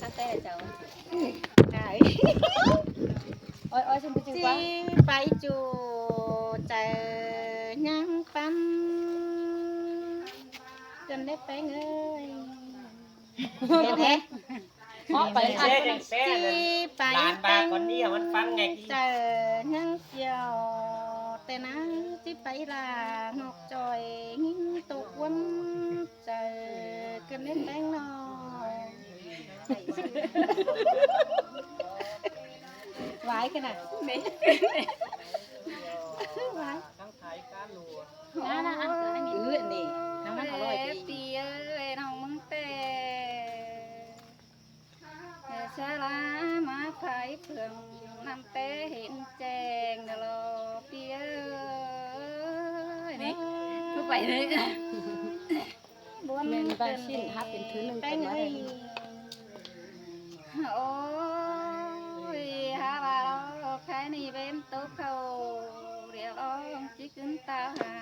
ຄັກແທ້ເຈົ້າ. ອ້ອຍໆ ຊິໄປຈູໃຈຍັງປັນ ຈົນໄດ້ແປງເອີຍ. ເຫັນແທ້ ເພາະໄປ ຊິໄປ ຫຼານບາກອນນີ້ໃຫ້ມັນຟັງແດ່ ໃຈຍັງກ່ຽວ ແຕ່ນາຊິໄປລານອກຈອຍ ຍິງຕົກວັນ ໃຈກັນເລັກແປ້ງນ້ອຍ ຫວາຍຂະໜາດ ຫວາຍ ນານໆ ອັນນີ້ ນ້ຳມັນອະລ່ອຍດີ ເອີຍ ນ້ອງມຶງແຕ່ ແຕ່ຊາລາມາຂາຍເຄື່ອງ ນຳແຕ່ເຫັນແຈ້ງດອລອ ປີເອີຍ ນີ້ ຄືໄປເລີຍ. ແມ່ນບາງຊິນຫາເປັນຄືໜຶ່ງເປັນມາໄດ້. ໂອ້ຍ ຫາວ່າລາວຂາຍນີ້ເປັນໂຕເຂົາ ດຽວອອງຈິກຂຶ້ນຕາຫາ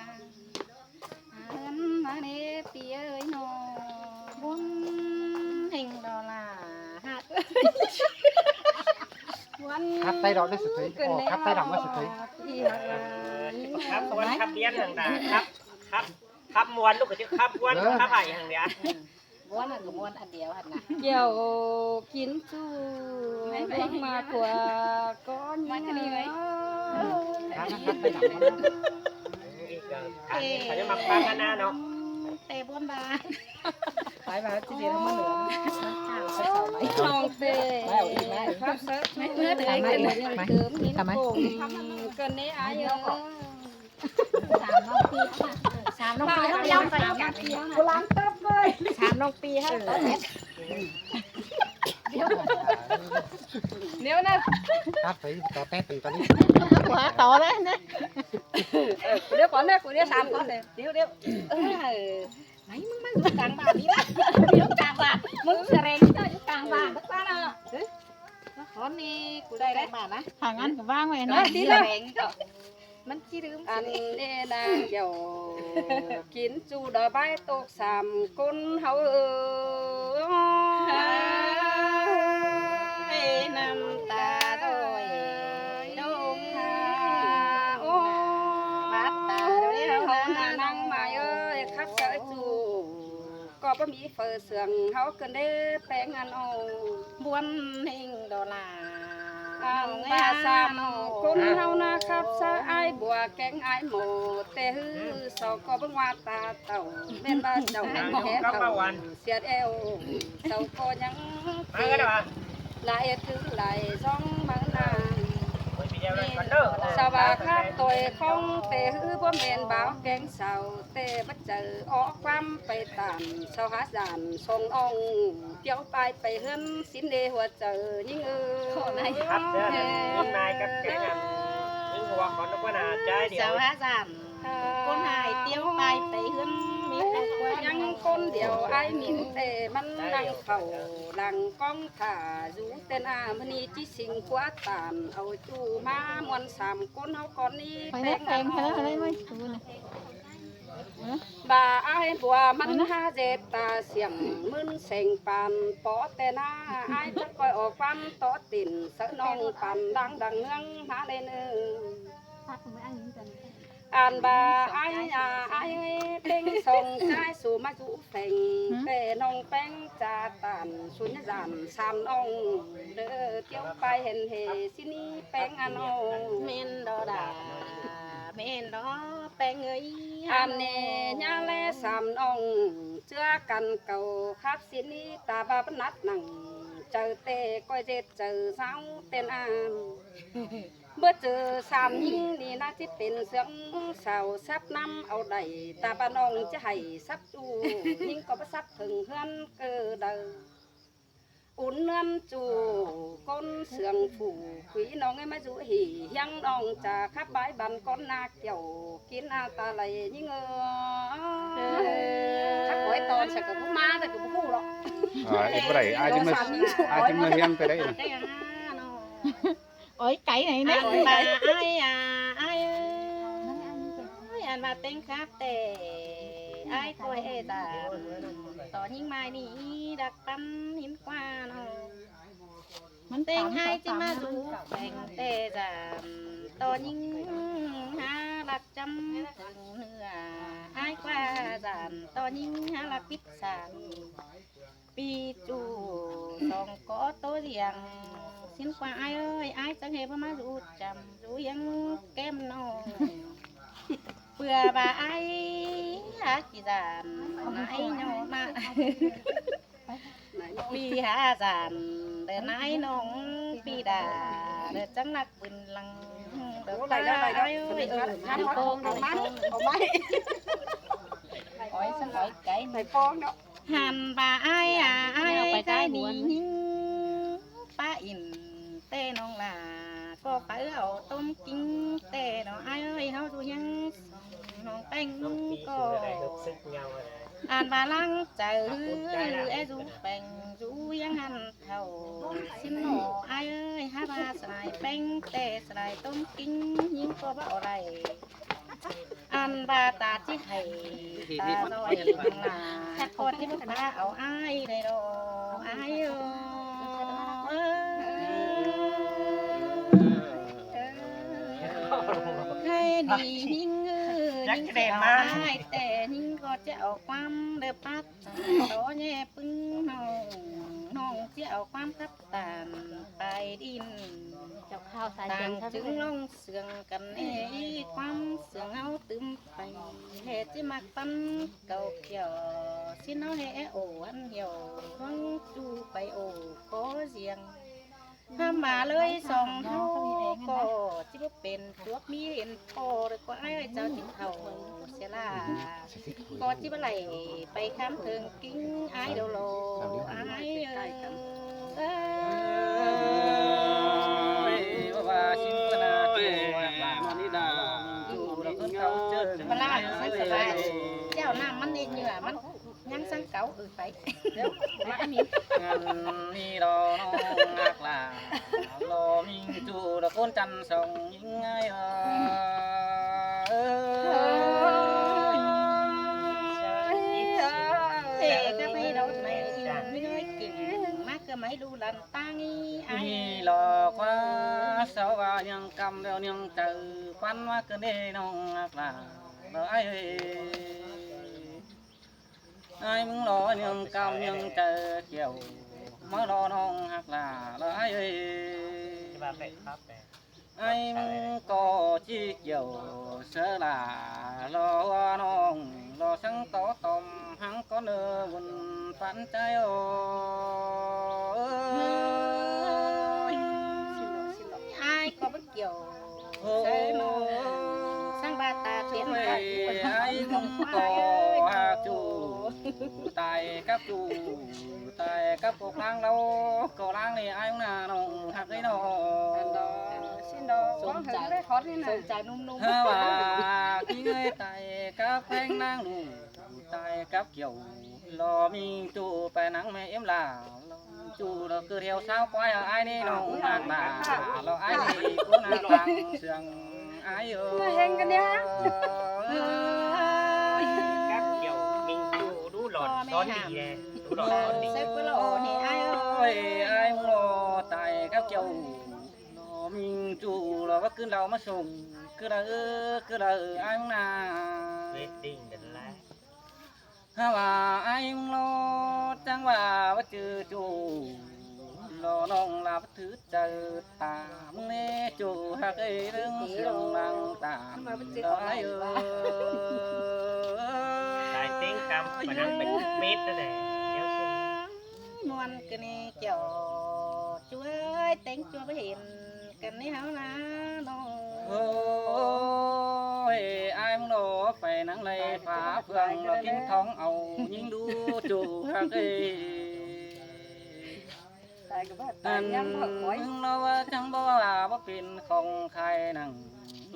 ເຮືອນມາເນ ປີເອີຍນ້ອງ ບຸນເຮັງດອລາ ຮັກເອີຍ ວັນ ຄັບໄປດອກໄດ້ສະເຕີຍ ອໍ ຄັບໄປດອກມາສະເຕີຍ ປີຮັກຫຼາຍ ຄັບມ່ວນ ຄັບ ຄັບ ຄັບມ່ວນ ລູກກະຈິຄັບມ່ວນ ເອີ ຄັບໄຫ້ຫັ້ນເດ ມ່ວນຫັ້ນກະມ່ວນອັນດຽວຫັ້ນນະ ກ່ຽວກິນຈູ່ ແມ່ນ ລວງມາກວ່າກ່ອນ ມາທາງນີ້ໄວ້ ຄັບ ຄັບໄປດອກ ເອີ ເຂົາຈະມັກຟັງກັນນະເນາະ ແຕ່ບົນບາ ໄປວ່າຊິເດນຳມາເຫຼືອ ນ້ອງເຕ ມາເອົາອີກ ມາເອົາອີກ ຄັບເສີ ມາເອີ ມາ ມາ ເກີມຫີນໂປ່ງ ເກີນເນອ້າຍເອີຍ ສາມນ້ອງປີ ສາມນ້ອງປີ ເຮົາເອົາໄປ ສາມນ້ອງປີ ເຮົາ ສາມນ້ອງປີ ເຮົາ ດຽວ ດຽວນະ ຕັດໄປຕໍ່ແປັບໜຶ່ງຕອນນີ້ ຫົວຕໍ່ເລີຍນະ ເອີ ດຽວກ່ອນເດີ ດຽວສາມກ່ອນເດີ ດຽວ ດຽວ ເອີ ໄປ ມຶງມາຢູ່ກາງບ້ານນີ້ນະ ຢູ່ກາງບ້ານ ມຶງສະແດງເຈົ້າຢູ່ກາງບ້ານ ບັກປ້ານະ ເອີ ມາຂໍແດ່ ກູໄດ້ກາງບ້ານນະ ຖ້າງານກະວາງໄວ້ນະ ເອີ ດີແລ້ວ ມັນຊິລືມ ອັນເນນາງດຽວ ກິນຈູ່ດອກໄມ້ຕົກສາມຄົນເຮົາເອີຍ ນ້ຳຕາດອຍດົງ ໂອ້ ບາດຕາດຽວເຮົານາງໝາຍເອີຍ ຄັກເສີຈູ່ ກໍບໍ່ມີເຝີເຊື່ອງ ເຮົາເກີນເດ້ແປງອັນອອງ ບວນເຮັງດອລາ ອັນວ່າສາມຄົນເຮົານະ ຄັບສາອ້າຍບົວແກງອ້າຍໝໍ ແຕ່ຮືເຊົາກໍເບິ່ງວ່າຕາເຕົ້າ ແມ່ນວ່າເຈົ້າແມ່ນແທ້ເຖົ້າ ສຽດແອວ ເຈົ້າກໍຍັງເປັນ ລາຍຄືລາຍຊ່ອງເມືອງນາ ສະຫວ່າງຄັບໂຕຍຂອງແຕ່ຮື ບໍ່ແມ່ນບ່າວແກງສາວ ແຕ່ບັດເຈີອອກຄວາມໄປຕາມ ສາວຫາສານສອງນ້ອງ ຕຽວປາຍໄປເຮືອນ ສິນເດຫົວໃຈຍິງເອີຍ ຄັບເດີ ຍິງນາຍກັບແກງ ຍິງຫົວຂອນນະ ຄົນໜ້າໃຈດຽວ ສາວຫາສານ ຄົນຫາຍຕຽວປາຍໄປເຮືອນ ມີແຕ່ຄົນຍັງຄົນດຽວ ອ້າຍມິນແຕ່ມັນນັ່ງເຝົ້າຫຼັງກ້ອງຖ້າຢູ່ແຕ່ໜ້າ ມື້ນີ້ຈິສິງຂົວຕານ ເອົາຈູ່ມາມ່ວນສາມຄົນເຮົາກ່ອນນີ້ ແປງ ແປງ ບາອ້າຍບົວມັນຫາເຈັດຕາສຽງ ມື່ນແສງປານປໍແຕ່ໜ້າ ອ້າຍຈະປ່ອຍອອກຄວາມຕໍ່ຕີນ ສະໜອງປານດ່າງດັງເມືອງມາແລເນີ ອັນບາອ້າຍອາອ້າຍເປັງສອງຊາຍ ສູ່ມາຢູ່ແຂວງ ແຕ່ນ້ອງແປງຈາຕານ ສຸນຍາສານສາມນ້ອງ ເດີຕຽວໄປເຫັນເຫ ຊິໜີແປງອານ້ອງ ແມ່ນດອດາ ແມ່ນດອແປງເອີຍ ອັນເນຍາແລສາມນ້ອງ ເຈື່ອກັນເກົ່າຄັບຊິໜີ ຕາບາບນັດໜັງ ເຈີແຕ່ກ້ອຍເຈັດເຈີສາວເຕັ້ນອາ ເບີເຈີສາມຍິງນີ້ນາ ຊິເປັນເຊື່ອງສາວສັບນຳເອົາໄດ້ ຕາບານ້ອງຈະໃຫ້ສັບຈູ່ ຍິງກໍບໍ່ສັບເຖິງເຮືອນເກີດໃດ ອຸ່ນເຮືອນຈູ່ກົ້ນເຊື່ອງຟູ ຄຸຍນ້ອງເອີຍມາຢູ່ຫີ ຮຽງນ້ອງຈາຄັບບາຍບັນກ້ອນນາກ່ຽວ ກິນອາຕາໄຫຼຍິງເອີຍ ເອີ ຄັກໂອຍຕອນໃສ່ກໍບໍ່ມາ ແຕ່ກໍບໍ່ຮູ້ຫຼອກ ອາຍບໍ່ໄດ້ ອາຍຈະມາ ອາຍຈະມາຮຽງໄປໄດ້ນະ ໂອຍ ໄກໄຫນນະ ອາຍ ອາຍ ອາຍ ອາຍ ອັນວ່າເຕັງຄັບແຕ່ ອາຍກອຍເອຕາ ຕໍ່ຍິງມາຍນີ້ ດັກປັນຫີນກວ່າເນາະ ມັນເຕັງອ້າຍຈິມາສູ່ແຂວງແຕ່ຈານ ຕໍ່ຍິງຫາລັກຈຳເໜືອ ອ້າຍກວ່າຈານ ຕໍ່ຍິງຫາລັກປິດສານ ປີຈູສອງກໍໂຕດຽງ ສິນກວ່າອ້າຍເອີຍ ອ້າຍຈັ່ງເຮັດບໍ່ມາຢູ່ຈຳ ຢູ່ຮຽງແກ້ມນ້ອງ ເພື່ອວ່າອ້າຍຫາຂີ້ດານ ນາຍໂຍມະ ປີຫາສານ ເດີນາຍນ້ອງປີດາ ເດີຈັ່ງລັກບືນຫຼັງ ເດີໄປອ້າຍເອີຍ ເອີ ເອົາໄມ້ ເອົາໄມ້ ໂອ້ຍ ສະບາຍໃຈ ໄປຟ້ອງເນາະ ຫັ້ນວ່າອ້າຍອາ ອ້າຍໃຈໜີຫິງ ປາອິນແຕ່ນ້ອງຫຼ້າ ກໍໄປເອົາຕົ້ມກິງແຕ່ເນາະ ອ້າຍເອີຍ ເຮົາຢູ່ຫຍັງ ນ້ອງແປ້ງກໍ ອັນວ່າລ້າງໃຈ ແອຢູ່ແປ້ງ ຢູ່ຫຍັງຫັ້ນເທົ່າ ສິນໜໍ ອ້າຍເອີຍ ຫາວ່າສະຫຼາຍແປ້ງ ແຕ່ສະຫຼາຍຕົ້ມກິງ ຍິງກໍບໍ່ເອົາໄດ້ ອັນວ່າຕາຊິໃຫ້ຕານ້ອຍຂ້າງໜ້າ ຈັກພໍຊິພາເອົາອ້າຍໄດ້ດອກ ອ້າຍເອີຍ ໃຫ້ດີຍິງເອີຍ ຍິງຊິເອົາອ້າຍ ແຕ່ຍິງກໍຈະເອົາຄວາມເດີປາດ ຕໍ່ແຍ່ປຶ້ງນ້ອງ ນ້ອງຊິເອົາຄວາມຄັບຕານ ປາຍດິນ ເຈົ້າຂ້າວສາຍເສຍງ ຕ່າງຈຶ່ງລອງເຊື່ອງກັນແນ່ ຄວາມເຊື່ອງເຮົາຕື່ມໄປ ແຮ່ຊິມັກປັນເກົ່າກ່ຽວ ຊິເຮົາແຮ່ໂອອັນດຽວ ຫວັງຈູໄປໂອຂໍສຽງ ຫ້າມວ່າເລີຍສອງເຮົາກໍຊິບໍ່ເປັນ ພວກມີເຫັນພໍ ຫຼືກວ່າອ້າຍເຈົ້າຊິເຖົ້າເສຍລາ ກໍຊິບໍ່ໄຫຼໄປຄຳເຖິງກິ່ງອ້າຍດອກຫຼໍ ອ້າຍເອີຍ ເອີຍ ວ່າຊິມານາໂຕນານີ້ນາ ຢູ່ລະເພິ່ນເຂົາເຈີ ປາລາໃສ່ສະບາຍ ແຈ່ວນ້ຳມັນເຮັດເຫຍື່ອມັນ ຍັງສັງເກົາ ເອີ ໄປ ເດີ ມາອັນນີ້ ອັນນີ້ດອກນ້ອງຮັກຫຼ້າ ລໍມີຈູດອກຄົນຈັນສອງຍິງເອີຍ ເອີຍ ເອີຍ ເອີຍ ມາເກີດໃໝ່ລູກຫຼານຕາງ ອີ່ອ້າຍ ມີຫຼອກວ່າ ສາວວ່າຍັງກຳແລ້ວຍັງໃຈ ປັນມາເກີດເດ້ນ້ອງຮັກຫຼ້າ ລະອ້າຍເອີຍ ອ້າຍມຶງລໍຍັງກຳຍັງໃຈກ່ຽວ ມາລໍນ້ອງຮັກຫຼ້າລະອ້າຍເອີຍ ອ້າຍມຶງກໍຊິກ່ຽວເສີລາ ລໍວ່ານ້ອງລໍສັງຕໍ່ຕອມ ຫັງກໍເນີວຸນປັນໃຈໂອ ອ້າຍກໍບໍ່ກ່ຽວ ໂອ້ ເສີນອ ສັງບາດຕາເປັນ ໂອ້ຍ ອ້າຍກໍຫາກຈູ ຕາຍກັບຈູ ຕາຍກັບກົກລ້າງເລົ່າ ກໍລ້າງນີ້ອ້າຍນານ້ອງຮັກເອີຍນ້ອງ ອັນດອກ ຊິນດອກ ສົມໃຈ ຂອງເພິ່ນໄດ້ຂອດນີ້ນະ ສົມໃຈໜຸ່ມໆ ເຮີວ່າກິ້ງເອີຍ ຕາຍກັບແພງນາງໜູ ຕາຍກັບກ່ຽວ ລໍມີຈູໄປນາງແມ່ເອັມລາ ຈູລະຄືແຖວຊາວປາຍ ອ້າຍນີ້ນ້ອງນາກໜາ ລໍອ້າຍນີ້ກູນາກຕາງເຊື່ອງ ອ້າຍເອີຍ ມາແຮງກັນເດ ກັບກ່ຽວມິງຈູດູຫຼອນຊ້ອນດີແດ່ ດູຫຼອນຊ້ອນດີ ເອີຍ ອ້າຍເອີຍ ອ້າຍໂລຕາຍກັບກ່ຽວ ລໍມິງຈູລໍວ່າຄືລາວມາສົ່ງ ຄືລາວເອີຍ ຄືລາວເອີຍ ອ້າຍນາ ເວດດິ້ງກັນແລ້ວ ຫາວ່າອ້າຍມຶງໂລດ ຈັ່ງວ່າວ່າຈື່ຈູ ລໍນ້ອງລາບຖືໃຈຕາມເນຈູ ຫາກເອີຍເລື່ອງສຽງນາງຕາມ ລອອ້າຍເອີຍ ຕາຍເຕັງກຳ ປະນັງເປັນເມັດນັ້ນແຫຼະ ມ່ວນກະເນແກ້ວ ຈວຍເຕັງຈວຍເຫັນ ກັນໃນເຮົານານ້ອງ ໂອ້ຍ ອ້າຍມຶງໂລໄປນາງໃນຝາເຟືອງ ລະກິນທອງເອົາຍິງດູຈູຫາກເອີຍ ຕາຍກໍບາດຕາຍ ອັນຍາມເຮົາຄອຍ ມຶງໂລວ່າຈັ່ງບໍ່ວ່າບໍ່ເປັນຂອງໃຄນາງ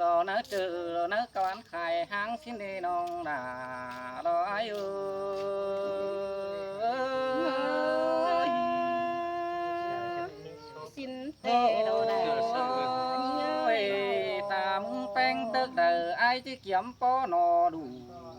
ລໍນາເຈີ ລໍນາກະຫວານ ຂາຍຫາງສິນເດນ້ອງດາ ລອອ້າຍເອີຍ ສິນເຕໂລດາ ໂອ້ຍ ຕາມຶງແປ້ງເຕີກໃດ ອ້າຍຊິກຽມປໍໜໍດູ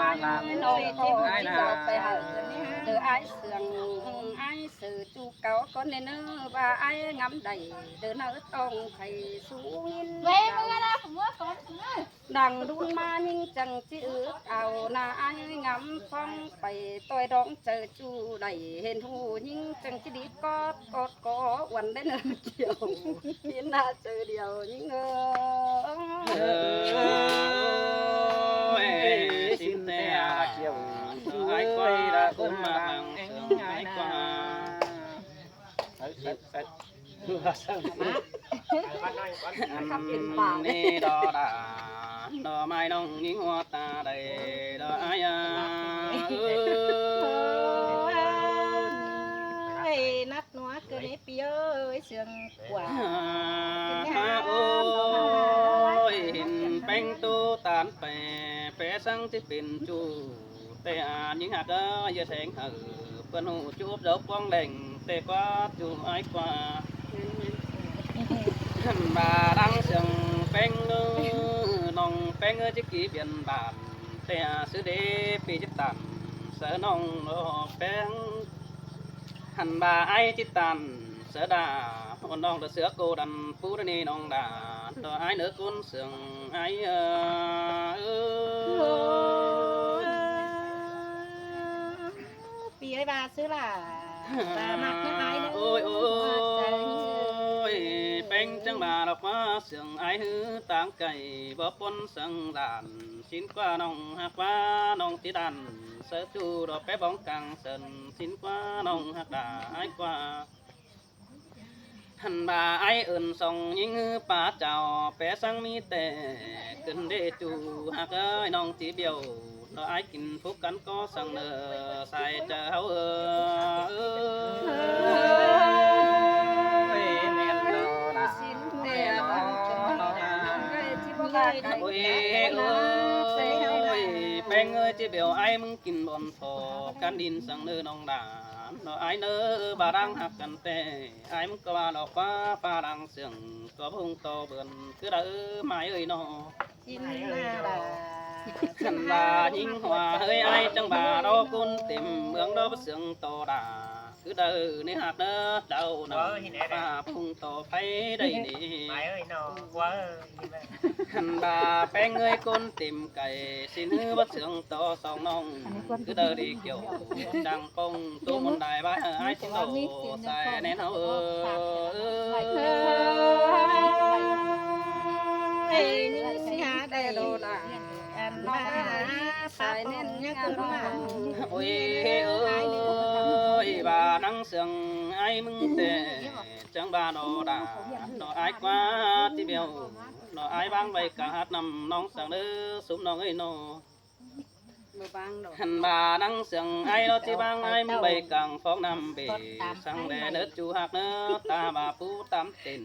ອ້າຍນ້ອງຂໍຊິເວົ້າໄປຫາເດີ ອ້າຍເຊື່ອງ ອ້າຍຊື່ຈູ່ເກົ່າກ່ອນແນ່ເນີ ວ່າອ້າຍງາມໃດ ເດີເນີຕ້ອງໃຫ້ສູງຍິນ ເວີຍ ເມືອລະ ເມືອກ່ອນ ເມືອ ດັງດຸນມາຍິງຈັງຊິອຶດເອົາ ໜ້າອ້າຍງາມຟອງໄປ ຕ່ອຍດອງເຈີຈູ່ໄດ້ ເຫັນຜູ້ຍິງຈັ່ງຊິດີກອດ ກອດກໍອວນໄດ້ເນີ ກ່ຽວ ເຫັນໜ້າເຈີດຽວຍິງເອີຍ ເອີຍ ຊິນແຕ່ກ່ຽວ ອ້າຍກວ່າ ກຸມມາບັງເຊີງອ້າຍກວ່າ ເອີ ເອີ ເອີ ຄຳເປັນປາກ ນີ້ດອກດາ ດອກໄມ້ນ້ອງຍິງຫົວຕາໄດ້ດອກອາຍ ເອີ ຍ ນັກໜວກເກີນໃນປີເອີຍ ເຊື່ອງກວ່າ ໂອ້ຍ ເຫັນແປ້ງຕູ້ຕານແປ ແປສັງຊິເປັນຈູ່ ແຕ່ອານຍິງຫາກເອີຍ ຢ່າແທງເຮີ ເພິ່ນຮູ້ຈູບເຈົ້າປອງແຫຼງ ແຕ່ກວ່າຈູ່ອ້າຍກວ່າ ຫັ້ນວ່າດັງເສຍງແປ້ງເອີ ນ້ອງແປ້ງເອີ ຈິກກີບຽນບານ ແຕ່ອາຊື່ເດປີຈິດຕັນ ເສືອນ້ອງນອກແປ້ງ ຫັ້ນວ່າອ້າຍຈິດຕັນ ເສືອດາ ໂອນ້ອງເດີເສືອໂກດັນ ປູດະນີນ້ອງດາ ດອກອ້າຍເນີກຸນເສຍງອ້າຍເອີ ປີເອີຍວ່າຊື່ຫຼ້າ ວ່າມັກຍັງອາຍເດີ ໂອ້ຍ ໂອ້ຍ ແປ້ ງຈັ່ງມາດອກວ່າເຊື່ອງອ້າຍ ຫືອຕ່າງໄກບໍ່ປົນເຊື່ອງຫຼານ ສິນກວ່ານ້ອງຮັກວ່ານ້ອງຕິດອັນ ເສີຈູດອກແປບອງກາງເຊີນ ສິນກວ່ານ້ອງຮັກດາອ້າຍກວ່າ ຫັ້ນວ່າອ້າຍເອີ້ນສອງຍິງ ຫືອປ້າເຈົ້າແປສັງມີແຕ່ ຂຶ້ນເດຈູຮັກເອີຍ ນ້ອງຈີບຽວ ດອກອ້າຍກິນພູກັນກໍສັງເນີ ສາຍເຈົ້າເອີຍ ເອີຍ ແມ່ນແລ້ວລະ ສິນແຕ່ນ້ອງເອີຍ ໂອ້ຍ ໂອ້ຍ ແປ້ງເອີຍ ຈີບຽວ ອ້າຍມຶງກິນບ່ອນພໍກັນດິນສັງເນີນ້ອງດາ ເນາະອ້າຍເນີ ບາດາງຮັກກັນແຕ່ ອ້າຍມຶງກໍວ່າດອກວ່າຝຣັ່ງເຊື່ອງ ກໍພຸງຕໍ່ເບິ່ນ ຄືດາເອີ ໝາຍເອີຍເນາະ ກິນມາດາ ຄັນວ່າຍິງຫົວເອີຍ ອ້າຍຈັ່ງວ່າດອກກຸນເຕັມເມືອງດອກເຊື່ອງຕໍ່ດາ ຄືດາເອີ ໃນຮັກເດີເຈົ້ານຳ ຝາພຸງຕໍ່ໄປໄດ້ນີ້ ໝາຍເອີຍເນາະ ຫົວເອີຍ ຄັນວ່າແປ້ງເອີຍ ກົນເຕັມໄກ່ ຊິນຫືອບໍ່ເຊື່ອງຕໍ່ສອງນ້ອງ ຄືເດີດີກ່ຽວ ດັງປົງ ໂຕມົນໄດ້ວ່າ ເອີ ອ້າຍຊິໂຕສາຍແນ່ນເຮົາເອີຍ ເອີຍ ເອີຍ ຊິຫາໄດ້ໂດລາ ອັນວ່າສາຍແນ່ນຍັງມາ ໂອ້ຍ ເອີຍ ວ່ານາງເຊື່ອງອ້າຍມຶງແຕ່ ຈັ່ງວ່າເນາະດາ ເນາະອ້າຍກວ່າຕິບຽວ ເນາະອ້າຍວາງໄວ້ກະຫັດນຳນ້ອງສັງເດີ ຊຸມນ້ອງເອີຍເນາະ ບໍ່ບາງດອກ ຫັ້ນວ່ານາງເຊື່ອງອ້າຍເນາະ ຊິວາງອ້າຍໄວ້ກາງຟອງນ້ຳເບ ສັງແລເນີຈູຮັກເນີ ຕາວ່າປູຕາມເຕັນ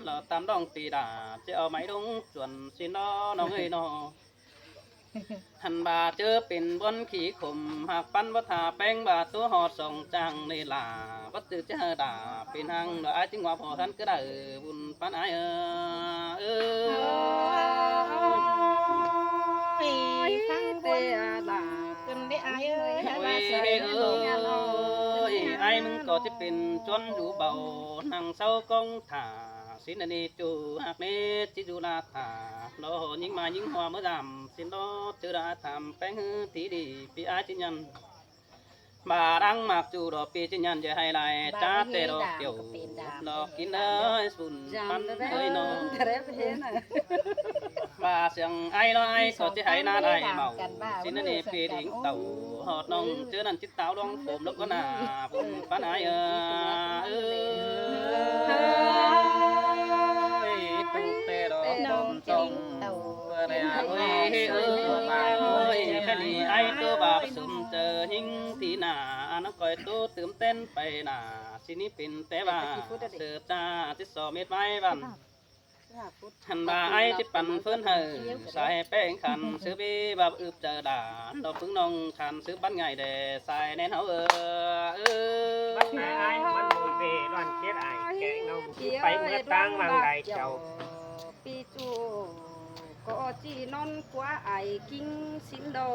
ເນາະຕາມດອງປີດາ ຊິເອົາໄມ້ດົງຈວນຊິເນາະ ນ້ອງເອີຍເນາະ ຫັ້ນວ່າເຈີເປັນບ່ອນຂີ້ຂົມ ຫາກປັນບໍ່ທາແປ້ງວ່າຕົວຮອດສອງຈາງນີ້ລະ ບໍ່ຈື່ຈະເຮີດາເປັນຫັ້ງ ດອກອ້າຍຈຶ່ງວ່າພໍທັນກະໄດ້ບຸນປານອ້າຍເອີຍ ເອີຍ ຟັງແຕ່ລະ ເພິ່ນໄດ້ອ້າຍເອີຍ ໂອ້ຍ ເອີຍ ອ້າຍມຶງກໍຈະເປັນຈວນຢູ່ເບົາ ນັ່ງເຊົາກອງຖ້າ ຊິນນະນີຈູຮັກເນ ຈິຢູ່ລາທາ ເນາະຍິງມາຍິງຫົວເມື່ອດຳ ຊິນດອກຈື່ລາຖາມແປ້ງຮືທີ່ດີ ປີອາຍຈິຍັນ ບາດັງໝາກຈູດອກປີຈິຍັນ ຢ່າໃຫ້ຫຼາຍຈ້າແຕ່ດອກກ່ຽວ ດອກກິນເອີຍ ສຸນປັນເອີຍເນາະ ບາສຽງໄອລອຍກໍຊິໃຫ້ນາໄດ້ເມົາ ຊິນນະນີປີດິງເຕົາ ຮອດນ້ອງເຈີນັ້ນ ຕາວດວງໂປມ ແລ້ວກໍໜ້າບຸນປານອາຍເອີຍ ເອີຍ ຕຸກແຕ່ດອກ ນ້ອງຈິງເຕົາ ເອີຍ ເອີຍ ເອີຍ ແຄ່ນີ້ອາຍໂຕບາປະສົມເຈີຫິງທີ່ໜ້າ ອັນນັ້ນຂ້ອຍໂຕຕື່ມເຕັ້ນໄປໜ້າ ຊິນີ້ເປັນແຕ່ວ່າເສີບຈ້າ ຕິດສອບເມັດໄມ້ວັນ ຫັ້ນວ່າອ້າຍຊິປັນເຟີນໃຫ້ ສາຍແປ້ງຂັນ ຊືບອີບາບອຶບເຈີດາ ດອກປຶງນ້ອງຂັນ ຊືບບັນໄງແດ່ ສາຍແນ່ນເຮົາເອີ ເອີ ບັກແມ່ອ້າຍມັນໂດນເວລອນເຂດອ້າຍແກງນ້ອງ ໄປເມືອຕ່າງວັງໃດເຈົ້າ ປີຈູກໍຈີນອນກົວອ້າຍກິງສິນດອ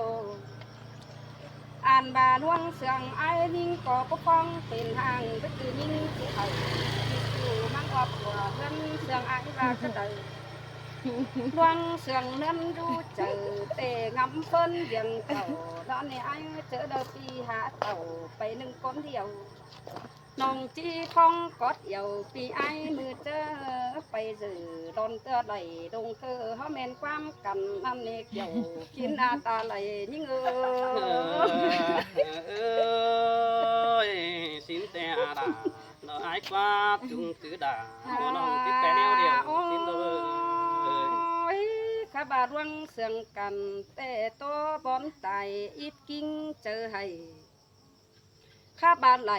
ອ່ານວ່າລວງເຊື່ອງອ້າຍຍິງກໍປົກປ້ອງເປັນຮ່າງ ກໍຄືຍິງຜູ້ເຖົ້າທີ່ຢູ່ມັງອອບຕົວເຮືອນເຊື່ອງອ້າຍວ່າກະໄດ ລວງເຊື່ອງເນີນຢູ່ໃຈ ແຕ່ງຳເຟີນຢຽງເຂົາ ດອນນີ້ອ້າຍເຈີເດີປີຫາເຕົາ ໄປໜຶ່ງຄົນດຽວ ນ້ອງຈີຄອງກອດອຽວ ປີອ້າຍມືເຈີໄປເຈີ ດອນເຕີໄຫຼດົງເຕີ ເຮົາແມ່ນຄວາມກັນ ອັນນີ້ກ່ຽວກິນອາຕາໄຫຼຍິງເອີຍ ເອີຍ ຊິນແຕ່ອາດາ ເນາະອ້າຍກວ່າຈຸງຈື່ດາ ເນາະນ້ອງຕິດແຕ່ແນວດຽວ ຊິນເອີຍ ໂອ້ຍ ຂ້າບາດວງເຊື່ອງກັນ ແຕ່ໂຕບອນຕາຍ ອິດກິງເຈີໃຫ້ ຂ້າບາດໄຫຼ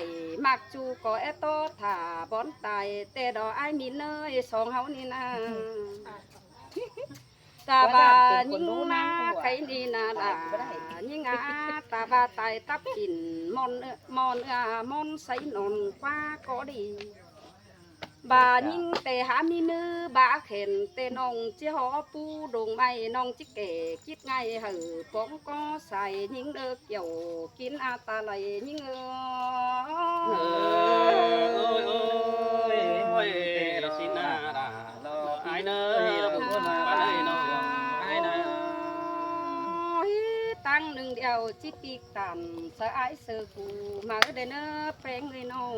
ມັກຈູກໍແອໂຕຖ້າບອນຕາຍ ແຕ່ດອກອ້າຍມີເນີຍ ສອງເຮົານີ້ນາ ຕາບາຍິງນາໄຄນີ້ນາລາ ຍິງອາຕາບາຕາຍຕັບກິນ ມອນເອື້ອ ມອນເອື້ອ ມອນໃສນອນກວ່າກໍດີ ບາຍິງແຕ່ຫາມີມືບາແຂນ ແຕ່ນ້ອງຈິຫໍປູດົງໄມ້ ນ້ອງຈິແກ່ກິດໄງໃຫ້ປອງກໍສາຍຍິງເດີ ກ່ຽວກິນອາຕາໄຫຼຍິງເອີ ເອີຍ ໂອ້ຍ ໂອ້ຍ ໂອ້ຍ ຊິນາດາ ອາຍເນີ ບຸນມາເອີຍ ນ້ອງອາຍເນີ ໂອ້ຍ ຕັ້ງໜຶ່ງດຽວຈິປີກຕັນ ສະອາຍເສີກູ ມາເດີເນີ ແປ້ງເອີຍນ້ອງ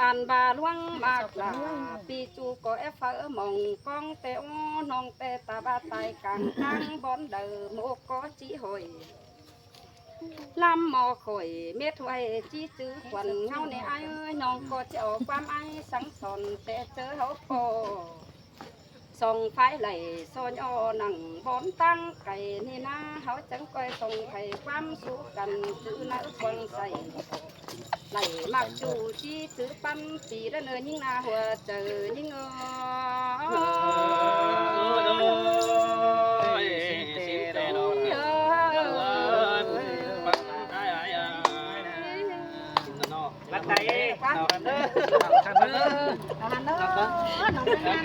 ອັນບາຫຼວງມາກລາ ປີຈູກໍແອບເຝົ້າມອງກອງແຕ່ໂອ ນ້ອງແຕ່ຕາບາດຕາຍກາງທາງ ບ່ອນເດີໂມກໍຈິຫອຍ ລຳໝໍ້ຂ້ອຍເມັດໄວ້ຈິຈື່ຂວັນເງົາໃນອ້າຍ ນ້ອງກໍຈະເອົາຄວາມອ້າຍສັ່ງສອນ ແຕ່ເຈີເຮົາພໍ ສອງຝ່າຍໄຫຼຊອຍອອນັ່ງບ່ອນຕັ້ງໄກນີ້ນາ ເຮົາຈຶ່ງຄ່ອຍສົ່ງໃຫ້ຄວາມສຸກກັນ ຈື່ໃນຄວາມໃສ ໄຫຼມັກຈູຈີຈື່ປັນປີລະເນີຍິງໜ້າຫົວໃຈຍິງເອີຍ ບັດໃດ ອັນນັ້ນເດີ ນ້ອງແມ່ນງານ